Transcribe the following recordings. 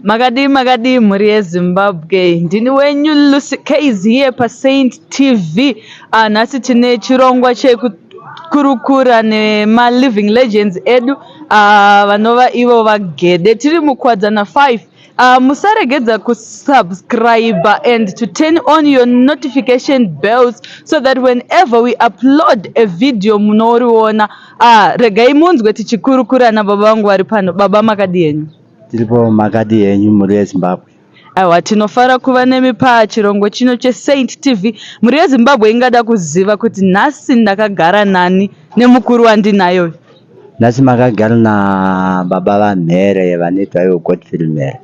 Makadii makadii mhuri yeZimbabwe, ndini wenyu Lucy Kays here paSaint TV. Nhasi tine chirongwa chekukurukura nemaliving legends edu vanova ivo vaGede. Tiri muKwadzana 5. Musaregedza kusubscribe and to turn on your notification bells so that whenever we upload a video munoriona. Regai munzwe tichikurukura nababa vangu vari pano. Baba, makadii henyu? Tiripo, makadii henyu mhuri yeZimbabwe? Aiwa, tinofara kuva nemi pachirongwa chino cheSaint TV. Mhuri yeZimbabwe ingada kuziva kuti nhasi ndakagara nani nemukuru wandinayo. Nhasi makagara nababa vaMhere vanoitwa ivo Godfrey Mhere.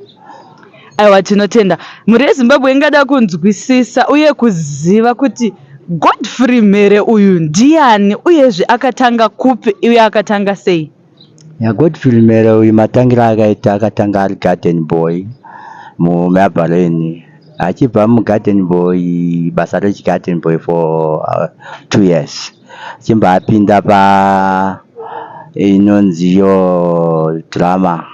Aiwa, tinotenda. Mhuri yeZimbabwe ingada kunzwisisa uye kuziva kuti Godfrey Mhere uyu ndiani, uyezve akatanga kupi uye akatanga sei? Ya, Godfrey Mhere uyu matangiro akaita, akatanga ari garden boy muMabelreign. Achibva mugarden boy, basa rechigarden boy for 2 years, achibva apinda pa inonziyo drama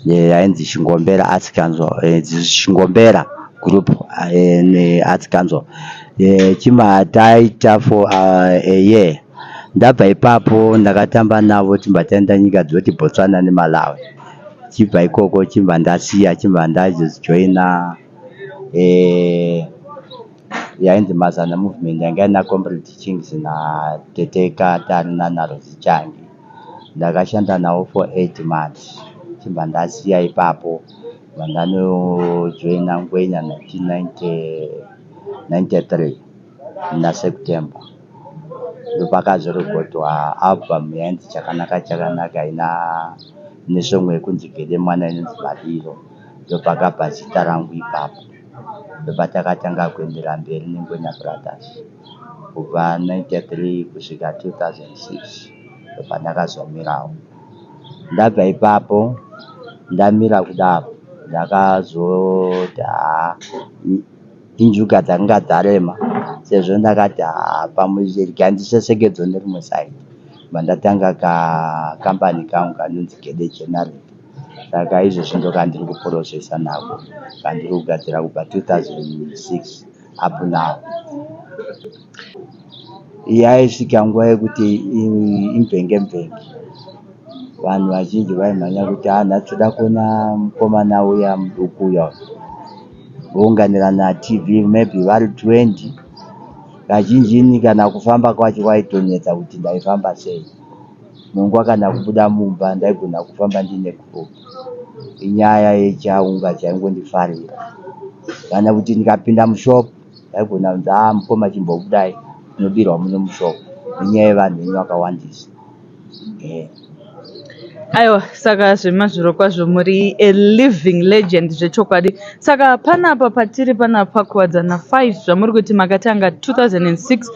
yainzi Chingombera Arts Council, Chingombera Group neArts Council. Chibva taita for a year. Ndabva ipapo ndakatamba navo, chibva taenda nyika dzoti Botswana neMalawi. Chibva ikoko chibva ndasiya, chibva ndazojoina yainzi Mazana Movement, yanga ina Comrade Chings naTete Katarina naRosi Changi. Ndakashanda navo for 8 months, chibva ndasiya ipapo, bva ndanojoina Ngwenya 1993 muna September. Ndopakazorekodwa album yainzi Chakanaka Chakanaka, ina nesong yekunzi Gede Mwana inonzi Madiro. Ndopakabva zita rangu ipapo. Ndopatakatanga kuendera mberi neNgwenya Brothers kubva 93 kusvika 2006, ndopandakazomirawo. Ndabva ipapo, ndamira kudaro, ndakazoti haa, injuga dzakanga dzarema, sezvo ndakati haa, pamwe regai ndisesekedzo nerimwe side. Bva kakambani kangu kanonzi Gede Generator. Saka izvozvi ndokandiri kuprocessa nako, kandiri kugadzira kubva 2006 up now. Yaisvika nguva yekuti imvenge mvenge, vanhu vazhinji vaimhanya kuti ha, nhasi toda kuona mukomana uya muduku uya. Vounganirana TV maybe vari 20. Kazhinji ini kana kufamba kwacho kwaitonetsa kuti ndaifamba sei. Munguva kana kubuda mumba ndaigona kufamba ndiine group. Inyaya yechaunga chaingondifarira. Kana kuti ndikapinda mushop ndaigona kunzi, "Haa, mukoma, chimbobudai, tinobirwa muno mushop," nenyaya yevanhu venyu vakawandisa. Aiwa, saka zvemazvirokwazvo muri a living legend zvechokwadi. Saka panapa patiri panapa paKuwadzana 5, zvamuri kuti makatanga 2006,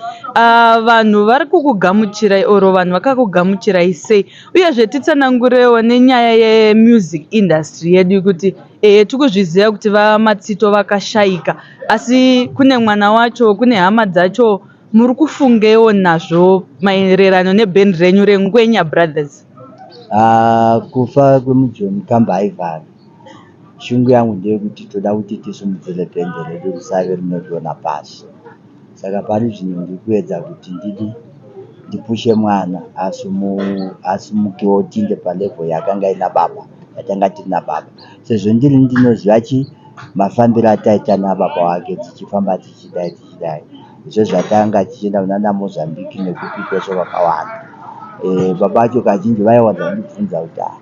vanhu vari kukugamuchirai oro vanhu vakakugamuchirai sei? Uyezve titsanangurewo nenyaya yemusic industry yedu kuti ehe, tikuzviziva kuti vaMatsito vakashayika, asi kune mwana wacho, kune hama dzacho, muri kufungewo nazvo maererano nebhendi renyu reNgwenya Brothers? Kufa kwemuJoni Kamba Ivan, shungu yangu ndeyekuti toda kuti tisimudzire bhendi redu risave rinodonha pasi. Saka pari zvino ndiri kuedza kuti ndidi ndipushe mwana asimukewo tiinde palevel yakanga ina baba, yatanga tina baba, sezvo ndiri ndinoziva chi mafambiro ataita nababa wake, tichifamba tichidai tichidai, izvo zvatanga tichienda kunana Mozambique nekupi kwese kwakawanda. Baba vacho kazhinji vaiwanza kundibvunza kuti, "Ah,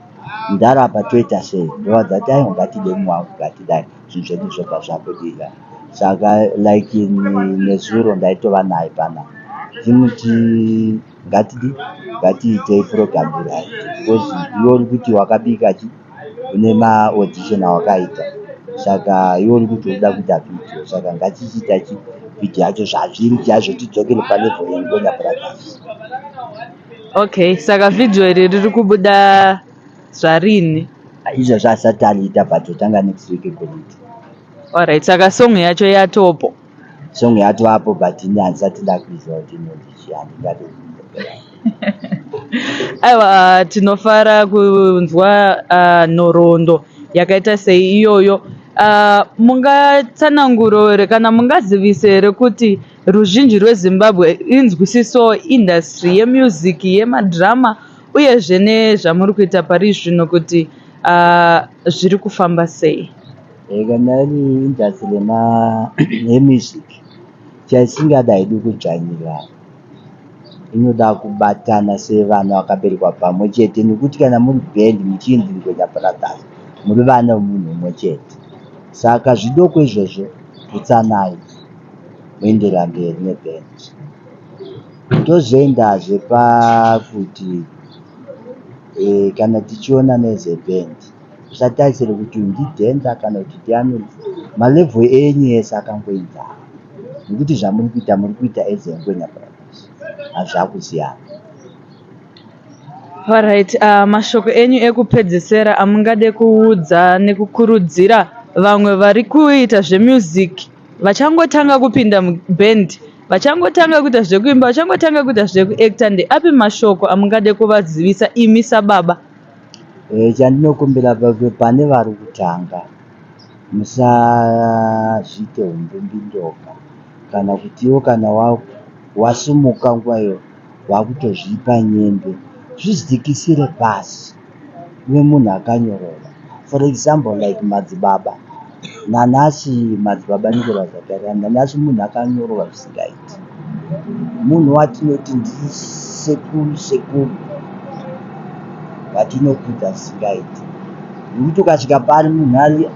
ndarapa toita sei?" Ndovaudza kuti, "Aiwa, ngatide wangu, ngatidai, zvinhu zvedu zvobva zvabudira." Saka like nezuro ndaitova naye panapa, ndichimuti ngatidi ngatiitei program right, because iwe uri kuti wakabika chi une maaudition awakaita, saka iwe uri kuti urikuda kuita video, saka ngatichiita chi video yacho zvazviri chaizvo, tidzokere palevel yeNgwenya Brothers. Okay, saka vhidhiyo iri riri kubuda zvarini? Izvozvo asati ariita, but totanga next week kuriita. Alright, saka song yacho yatopo? Song yatoapo, but ini handisati ndakuiziva kuti inonzi chii, handingadi kunyepera. Aiwa, tinofara kunzwa nhoroondo. yakaita seiyoyo. Mungatsananguro here kana mungazivise here kuti ruzhinji rweZimbabwe inzwisiso industry yemusic, yemadrama uyezve nezvamuri kuita pari zvino kuti zviri kufamba sei? Kana iri industry yemusic, chaisingada haidi kudzvanyirana, inoda kubatana sevana vakaberekwa pamwe chete, nekuti kana muri bhendi muchinzi Ngwenya Brothers, muri vana vemunhu mumwe chete. Saka zvidoko izvozvo putsanai moenderera mberi nebhendi. Tozoendazve pakuti kana tichionana as a band, usatarisire kuti uyu ndidhenza kana kuti ndiani, malevel enyu ese akangoenzana, nekuti zvamuri kuita muri kuita as a Ngwenya Brothers, hazvakusiyana. Alright, mashoko enyu ekupedzesera amungade kuudza nekukurudzira vamwe vari kuita zvemusic, vachangotanga kupinda mubhendi, vachangotanga kuita zvekuimba, vachangotanga kuita zvekuacta, ndeapi mashoko amungade kuvazivisa imi sababa? Chandinokumbira pane vari kutanga, musazviite umbimbindoga, kana kuti iwo kana wasumuka nguva iyo wakutozvipa nyembe, zvidzikisire pasi, uve munhu akanyorova. For example, like Madzibaba nanhasi, Madzibaba Nicholas Zakaria nanhasi munhu akanyorova zvisingaiti, munhu watinoti ndisekuru, sekuru vatinokudza zvisingaiti, nekuti ukasvika paari munhu ari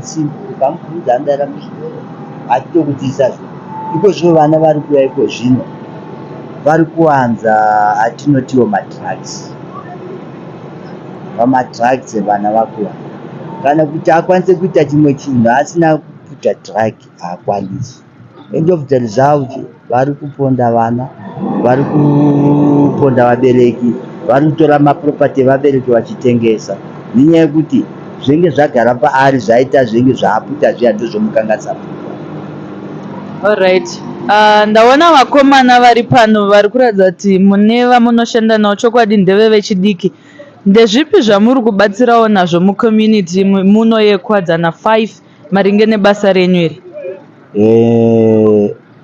simple, ukamubvunza anodaira muzvikoro achitokudzidzisa zvinhu. Iko zvino vana vari kuuya iko zvino vari kuwanza atinotiwo madrugs, pamadrugs vana vakuwanda, kana kuti akwanise kuita chimwe chinhu asina kuputa drug haakwanisi. End of the result, vari kuponda vana, vari kuponda vabereki, vari kutora maproperty evabereki vachitengesa, nenyaya yekuti zvinenge zvagara paari, zvaita zvinenge zvaaputa zviya, ndozvomukanganisa pfungwa. Alright. Ndaona vakomana vari pano vari kuratidza kuti mune vamunoshanda navo, chokwadi ndeve vechidiki. Ndezvipi zvamuri kubatsirawo nazvo mucommunity muno yeKwadzana 5 maringe nebasa renyu iri?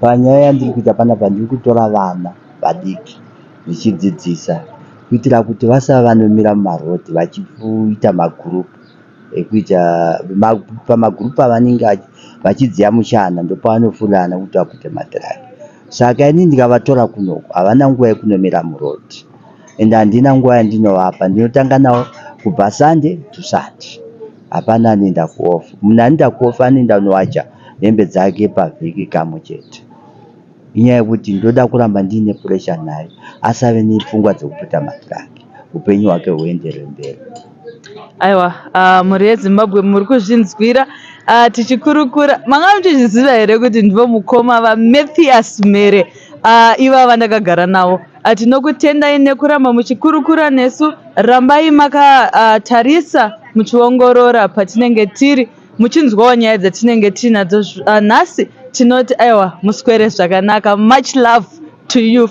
Panyaya yandiri kuita panapa, ndiri kutora vana vadiki ndichidzidzisa kuitira kuti vasava vanomira mumarodhi vachiita magurupu ekuita pamagurupu avanenge vachidziya mushana, ndopavanofurana kuti vapute madrugs. Saka ini ndikavatora kunoku, havana nguva yekunomira murodhi, ende handina nguva yandinovapa. Ndinotanga navo kubva Sunday to Sunday, hapana anoenda kuoff. Munhu anoenda kuoff anoenda kunowacha hembe dzake pavhiki kamwe chete. Inyaya yekuti ndoda kuramba ndiine pressure naye, asave nepfungwa dzekuputa madrugs, upenyu hwake huenderere mberi. Aiwa, mhuri yeZimbabwe, muri kuzvinzwira tichikurukura. Manga muchizviziva here kuti ndivo mukoma vaMathias Mhere, ivava ndakagara navo? Tinokutendai nekuramba muchikurukura nesu. Rambai makatarisa, muchiongorora patinenge tiri, muchinzwawo nyaya dzatinenge tiinadzo. Nhasi tinoti aiwa, muswere zvakanaka. Much love to you.